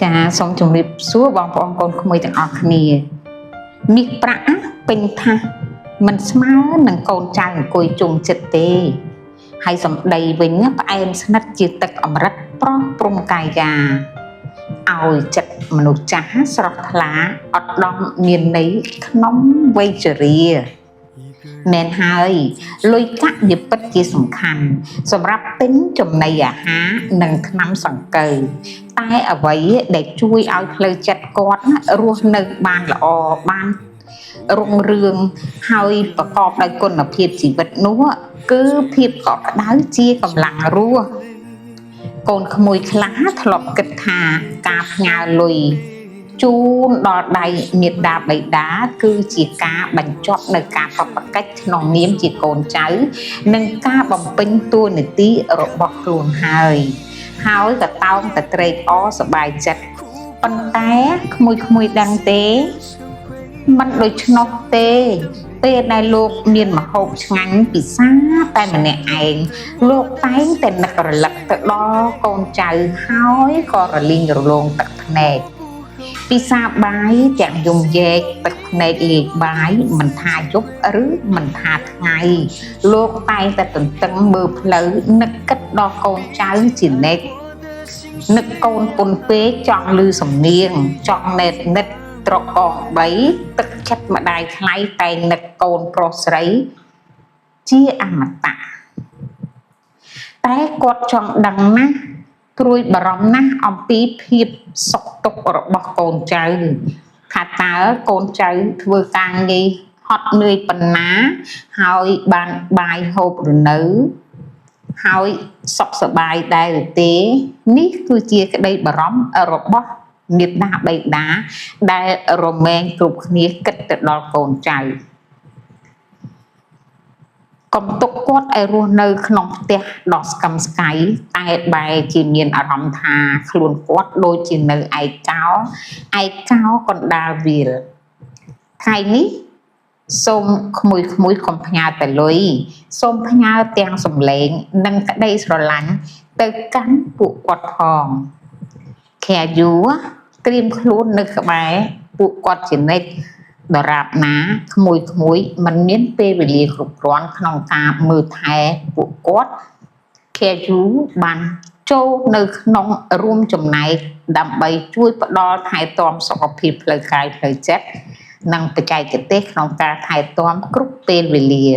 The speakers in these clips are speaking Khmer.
ចាសូមជម្រាបសួរបងប្អូនកូនក្មួយទាំងអស់គ្នាមាសប្រាក់ពេញថាសមិនស្មើនឹងកូនចៅអង្គុយជុំចិត្តទេហើយសម្ដីវិញផ្អែមស្និទ្ធជាទឹកអម្រឹតប្រោះព្រំកាយាឲ្យចិត្តមនុស្សចាស់ស្រស់ថ្លាអត់ដំមានន័យក្នុងវ័យជរាមែនហើយលុយកាក់វាពិតជាសំខាន់សម្រាប់ទិញចំណីអាហារនិងថ្នាំសង្កូវតែអ្វីដែលជួយឲ្យផ្លូវចិត្តគាត់រស់នៅបានល្អបានរុងរឿងហើយប្រកបដោយគុណភាពជីវិតនោះគឺភាពកក់ក្ដៅជាកម្លាំងរស់កូនក្មួយខ្លះធ្លាប់គិតថាការផ្ញើលុយជូនដល់ដៃមេដាបៃតាគឺជាការបញ្ចប់នៅកាតព្វកិច្ចក្នុងនាមជាកូនចៅនិងការបំពេញតួនាទីរបស់ខ្លួនហើយហើយក៏តោងតែត្រេកអរសប្បាយចិត្តប៉ុន្តែក្មួយៗដឹងទេមិនដូច្នោះទេពេលដែលលោកមានម្ហូបឆ្ងាញ់ពិសាតែម្នាក់ឯងលោកតែងតែនឹករលឹកទៅដល់កូនចៅហើយក៏រលីងរលោងទឹកភ្នែកពិសាបាយទាំងយំយែកទឹកភ្នែកលាយបាយមិនថាយប់ឬមិនថាថ្ងៃលោកតែងតែទន្ទឹងមើលផ្លូវនឹកគិតដល់កូនចៅជានិច្ចនឹកកូនពុនពេកចង់លឺសំនៀងចង់ណែតនិតត្រកង3ទឹកចិត្តម្ដាយថ្លៃតែងនឹកកូនប្រុសស្រីជាអមតៈតែគាត់ចង់ដឹងណាស់ព្រួយបារម្ភណាស់អំពីភាពសុខទុក្ខរបស់កូនចៅថាតើកូនចៅធ្វើការងារហត់នឿយប៉ុណ្ណាហើយបានបាយហូបឬនៅហើយសុខសប្បាយដែរឬទេនេះគឺជាក្តីបារម្ភរបស់មេដាបៃតាដែលរមែងគ្រប់គ្នាគិតទៅដល់កូនចៅកុំទុកគាត់ឲ្យរស់នៅក្នុងផ្ទះដ៏ស្កឹមស្កៃតែបែរជាមានអារម្មណ៍ថាខ្លួនគាត់ដូចជានៅឯកោឯកោកណ្ដាលវាលថ្ងៃនេះសូមក្មួយក្មួយកុំផ្ញើតែលុយសូមផ្ញើទាំងសម្លេងនិងក្តីស្រឡាញ់ទៅកាន់ពួកគាត់ផងខាយូត្រៀមខ្លួននៅក្បែរពួកគាត់ជានិច្ចដរាបណាក្មួយក្មួយមិនមានពេលវេលាគ្រប់គ្រាន់ក្នុងការមើលថែពួកគាត់ខាយូបានចូលនៅក្នុងរួមចំណែកដើម្បីជួយផ្ដល់ថែទាំសុខភាពផ្លូវកាយផ្លូវចិត្តនិងបច្ចេកទេសក្នុងការថែទាំគ្រប់ពេលវេលា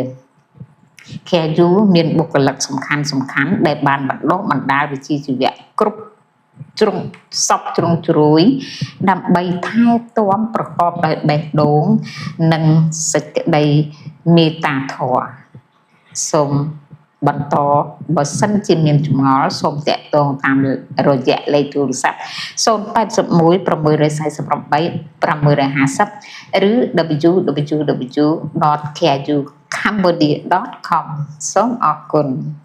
KU មានបុគ្គលិកសំខាន់សំខាន់ដែលបានបណ្ដុះបណ្ដាលវិជ្ជាជីវៈគ្រប់ជ្រុងសពជ្រុងជ្រោយដើម្បីថែទាំប្រកបដោយបេះដូងនិងសេចក្តីមេត្តាធម៌សូមបន្តបើសិនជាមានចម្ងល់សូមតាក់ទងតាមរយៈលេខទូរស័ព្ទ081 648 650ឬ www.krucambodia.com សូមអរគុណ។